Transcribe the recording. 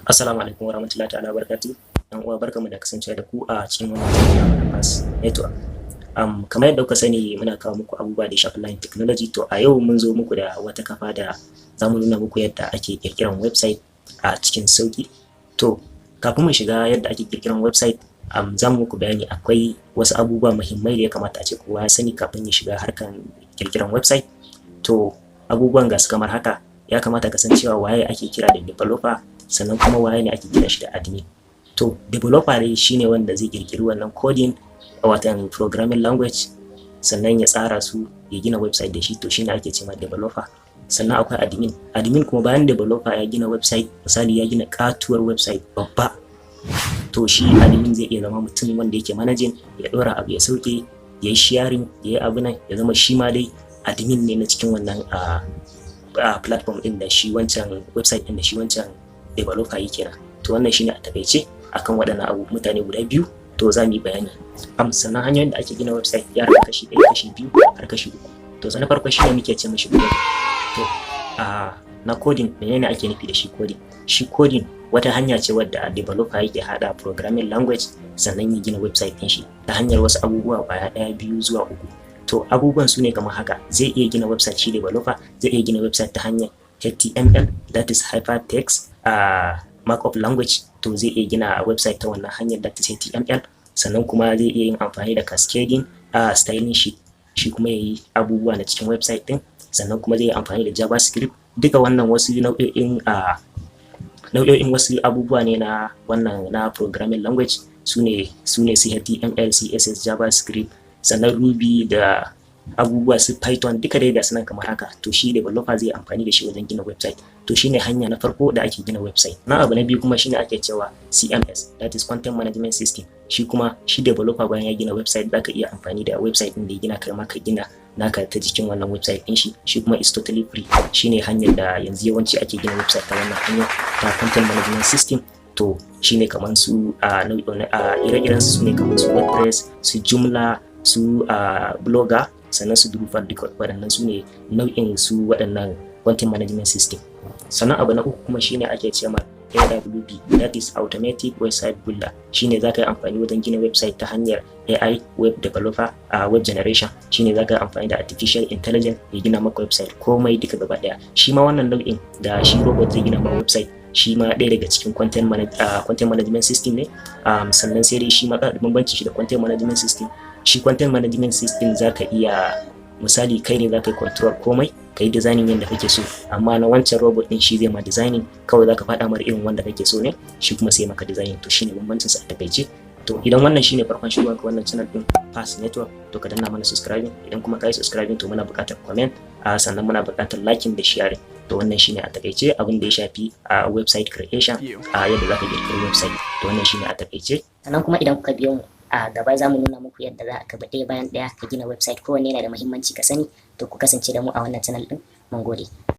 Assalamu alaikum warahmatullahi ta'ala wabarakatuh. ‘Yan uwa, barkanmu da kasancewa da ku a cikin wannan channel namu na Pass Network. Kamar yadda kuka sani, muna kawo muku abubuwa da ya shafi line technology. To, a yau mun zo muku da wata kafa da za mu nuna muku yadda ake ƙirƙiran website a cikin sauƙi. To, kafin mu shiga yadda ake ƙirƙiran website, za mu muku bayani akwai wasu abubuwa muhimmai da ya kamata a ce kowa ya sani kafin ya shiga harkan ƙirƙiran website. To, abubuwan ga su kamar haka: ya kamata ka san cewa waye ake kira da developer, sannan kuma waye ne ake kiran shi da admin. To, developer dai shine wanda zai ƙirƙiri wannan coding, watan programming language, sannan ya tsara su, ya gina website da shi. To, shine ake cewa developer. Sannan akwai admin. Admin kuma, bayan developer ya gina website, misali ya gina katuwar website babba, to shi admin zai iya zama mutum wanda yake managing, ya ɗora abu, ya sauke, ya yi sharing, ya yi abu nan, ya zama shi ma dai admin ne na cikin wannan a platform ɗin da shi wancan website ɗin da shi wancan developer yake nan. To, wannan shine a takaice akan waɗannan abu mutane guda biyu. To, za mu yi bayani. Sannan hanyoyin da ake gina website ya rabu kashi ɗaya, kashi biyu, har kashi uku. To, na farko shine muke ce mishi coding. To, a na coding, menene ake nufi da shi coding? Shi coding wata hanya ce wadda developer yake hada programming language, sannan ya gina website ɗin shi ta hanyar wasu abubuwa kwaya ɗaya, biyu zuwa uku. To, abubuwan su ne kamar haka: zai iya gina website, shi developer zai iya gina website ta hanyar HTML, that is hypertext markup language. To, zai iya gina website ta wannan hanyar, that is HTML. Sannan kuma zai iya yin amfani da cascading styling sheet, shi kuma ya yi abubuwa na cikin website din. Sannan kuma zai yi amfani da JavaScript. Duka wannan wasu nau'o'in wasu abubuwa ne na wannan na programming language, su ne su HTML, CSS, JavaScript, sannan Ruby da abubuwa su Python, duka dai ga sunan kamar haka. To, shi developer zai amfani da shi wajen gina website. To, shine hanya na farko da ake gina website. Na abu na biyu kuma shine ake cewa CMS, that is content management system. Shi kuma shi developer, bayan ya gina website, zaka iya amfani da website din da ya gina, kai ma ka gina naka ta jikin wannan website din shi. Shi kuma is totally free. Shine hanyar da yanzu yawanci ake gina website ta wannan hanyar ta content management system. To, shine kamar su a ire-iren su ne kamar su WordPress, su Joomla, su Blogger, sannan su Drupal. Duka waɗannan su ne nau'in su waɗannan content management system. Sannan abu na uku kuma shine ake ce ma AWB, that is automatic website builder. Shine zaka yi amfani wajen gina website ta hanyar AI web developer, a web generation. Shine zaka yi amfani da artificial intelligence ya gina maka website komai duka gaba daya. Shi ma wannan nau'in da shi robot zai gina maka website, shi ma ɗaya daga cikin content management system ne. Sannan sai dai shi ma da bambanci shi da content management system. Shi content management system, zaka iya, misali, kai ne zaka yi control komai, ka yi designing yadda kake so, amma na wancan robot din shi zai ma designing, kawai zaka faɗa mar irin wanda kake so ne, shi kuma sai maka designing. To, shine bambancin sa a takaice. To, idan wannan shine farkon shigowar ka wannan channel din Pass Network, to ka danna mana subscribing. Idan kuma ka yi subscribing, to muna buƙatar comment, sannan muna buƙatar liking da sharing. To, wannan shine a takaice abin da ya shafi a website creation, a yadda zaka kirkiri website. To, wannan shine a takaice. Sannan kuma idan kuka biyo mu a gaba, za mu nuna muku yadda za ka bi ɗaya bayan ɗaya ka gina website. Kowanne yana da muhimmanci ka sani. To, ku kasance da mu a wannan channel ɗin. Mun gode.